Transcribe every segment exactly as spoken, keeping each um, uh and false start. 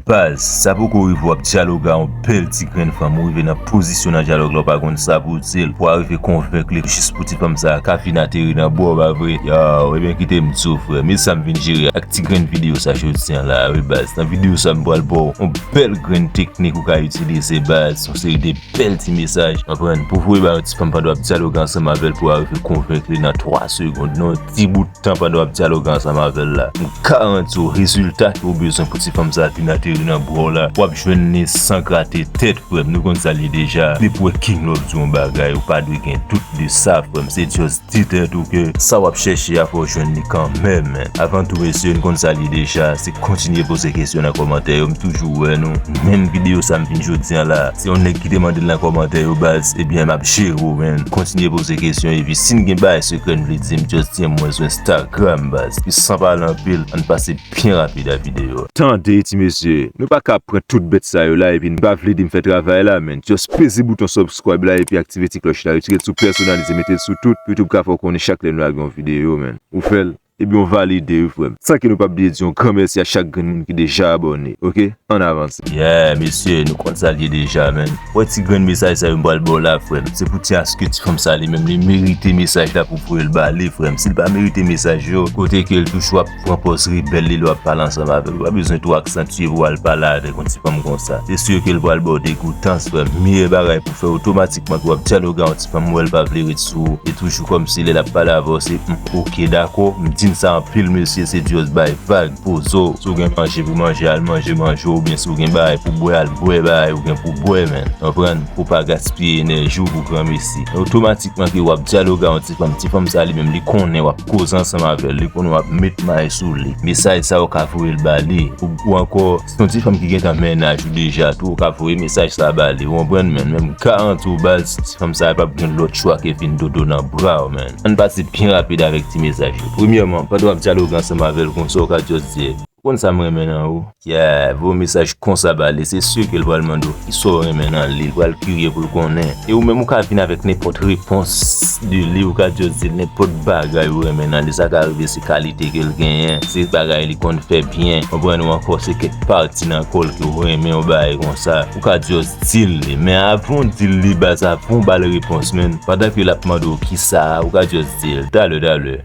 Baz, sa poko rive w ap dyaloge a yon bèl ti grenn fanm, ou rive nan pozisyon nan dyalòg la, ou pa konn sa pou w di l, pou w arive konvenk li jis pou ti fanm sa a ka vin ateri nan bra w, pa vre? Yow, ebyen kite m di w, frè, men sa m vin jere ak ti grenn videyo sa jodi a la, wi baz. Nan videyo sa, m pral ba w yon bèl grenn teknik ou ka itilize, baz, yon seri de bèl ti mesaj, konprann, pou voye ba yon ti fanm pandan w ap dyaloge ansanm avè l, pou w arive konvenk li nan twa segonn, nan yon ti bout tan pandan w ap dyaloge ansanm avè l la. M garanti w, rezilta ke w bezwen pou ti fanm sa a vin ateri nan bra w la, w ap jwenn li san grate tèt, frè m. Nou konn sa l ye deja. Depi w wè King Love di w yon bagay, ou pa dwe gen dout de sa, frè m. Se just di tèt ou ke sa w ap chèche a, fò w jwenn li kanmenm. Avan tou, mesye, n konn sa l ye deja. Se kontinye poze kesyon nan kòmantè yo. M toujou wè nou. Menm videyo sa m vin jodi a la, se yon nèg ki te mande l nan kòmantè yo, baz. Ebyen, m ap jere w, man. Kontinye poze kesyon, epi si n gen bagay sekrè n vle di m, just D M mwen sou Instagram, baz. Epi san pale anpil, ann pase byen rapid a videyo a. Tande, ti mesye, nou pa ka ap pran tout bèt sa yo la, epi n pa vle di m fè travay la, man. Just peze bouton subscribe la, epi aktive ti klòch la. Retire l sou pèsonalize, mete l sou tout, pou YouTube ka fè w konnen chak lè nou lage yon videyo, man. Ou fè l? Ebyen, w valide, wi, frè m. San ke nou p ap bliye di yon gran mèsi a chak grenn moun ki deja abòne, oke? Ann avanse. Yeah, mesye, nou konn sa l ye deja, man. Wè ti grenn mesaj sa yo m pral ba w la, frè m. Se pou ti aske ti fanm sa li menm, li merite mesaj la pou voye l ba li, frè m. Si l pa merite mesaj yo, kote ke l toujou ap pran pòz rebèl li lè w ap pale ansanm avè l. Ou pa bezwen twò aksantye pou w al pale avèk yon ti fanm konsa. Se si ke l pral ba w degoutans, frè m. Meyè bagay pou fè otomatikman ke w ap dyaloge a yon ti fanm, ou wè l pa vle ret sou ou. E toujou kòmsi lè l ap pale avè w, se, "M, oke, dakò, m di n sa anpil, mesye, se just bay vag, poze w. Si w gen manje pou manje, al manje, manje w, oubyen si w gen bagay pou bwè, al bwè bagay ou gen pou bwè, man. Konprann? Pou w pa gaspiye enèji w pou granmesi." E otomatikman ke w ap dyaloge a yon ti fanm, ti fanm sa li menm, li konnen w ap koze ansanm avè l, li konnen w ap met may sou li. Mesaj sa yo ka voye l ba li. Ou, ou ankò, si se yon ti fanm ki gentan mennaj ou deja tou, ou ka voye mesaj sa ba li. Ou konprann, man? Men m garanti w, baz, ti fanm sa a p ap gen lòt chwa ke vin dodo nan bra w, man. Ann pase byen rapid avèk ti mesaj yo. Premyèman, pandan w ap dyaloge ansanm avè l konsa, ou ka just di, "Ou konn sa m renmen nan ou?" Yeah, voye yon mesaj konsa ba li, se si ke l pral mande w kisa w renmen nan li, l pral kirye pou l konnen. E ou menm ou ka vin avèk nenpòt repons de li, ou ka just di l nenpòt bagay ou renmen nan li, sa ka rive se kalite ke l genyen, se bagay li konn fè byen, konprann, ou ankò se kèk pati nan kò l ke w renmen, yon bagay konsa, ou ka just di l li. Men avan w di l li, baz, avan w ba l repons, man, pandan ke l ap mande w kisa, ou ka just di l, talè, talè.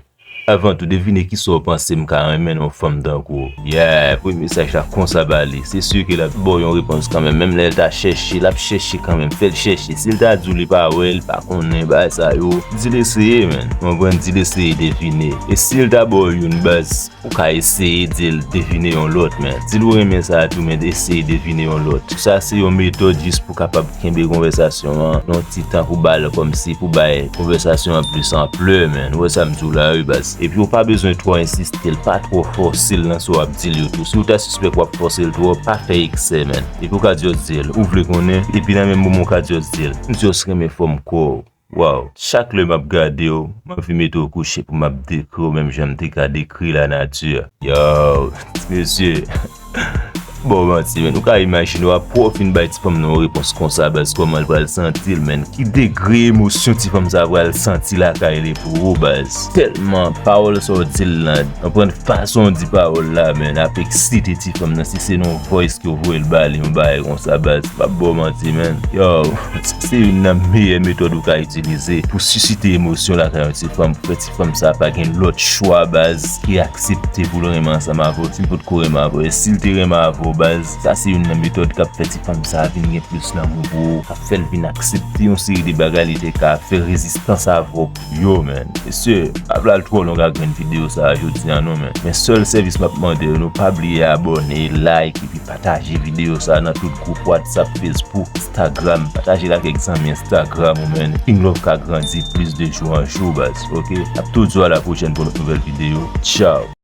Avan tou, devine kisa w panse m ka renmen nan yon fanm tankou w. Yeah, voye mesaj la konsa ba li. Se si ke l ap ba w yon repons kanmenm. Menm lè l ta chèche, l ap chèche kanmenm. Fè l chèche. Si l ta di w li pa wè, li pa konnen bagay sa yo, di l eseye, man. Ou konprann? Di l eseye devine. E si l ta ba w youn, baz, ou ka eseye di l devine yon lòt, man. Di l ou renmen sa a tou, men eseye devine yon lòt. Sa se yon metòd jis pou kapab kenbe konvèsasyon an yon ti tan pou ba l kòmsi pou bay konvèsasyon an plis anplè, man. Ou wè sa m di w la, wi, baz. Epi ou pa bezwen twò ensiste l, pa twò fòse l nan sa w ap di l yo tou. Si w ta sispèk w ap fòse l twòp, pa fè eksè, man. Epi ou ka just di l, ou vle konnen, epi nan menm moman ou ka just di l, m just renmen fòm kò w. Waw, chak lè m ap gade w, m anvi mete w kouche pou m ap dekri w menm jan m te ka dekri lanati a. Yow, mesye, bon, manti, man. Ou ka imajine w apre w fin bay ti fanm nan yon repons konsa, baz, kòman l pral santi l, man. Ki degre emosyon ti fanm sa a pral santi lakay li pou ou, baz. Tèlman pawòl sa w di l lan, konprann fason w di pawòl la, man, ap eksite ti fanm nan. Si se nan yon voice ke w voye l ba li, yon bagay konsa, baz, m p ap ba w manti, man. Yow, se youn nan meyè metòd ou ka itilize pou sisite emosyon lakay yon ti fanm, pou fè ti fanm sa a pa gen lòt chwa, baz, ke aksepte pou l renmen ansanm avè w. Si l potko renmen avè w, e si l te renmen avè w, baz, sa se youn nan metòd k ap fè ti fanm sa a vin gen plis lanmou pou ou, k ap fè l vin aksepte yon seri de bagay li te ka fè rezistans avè w pou yo, man. Mesye, m pa vle al twò long ak grenn videyo sa a jodi a non, man. Men sèl sèvis m ap mande w, nou pa bliye abòne, like, epi pataje videyo sa a nan tout gwoup WhatsApp, Facebook, Instagram. Pataje l ak kèk zanmi Instagram ou, man. King Love ka grandi plis de jou an jou, baz, oke? N ap tou di w a la pwochèn pou yon nouvèl videyo. Tchaw!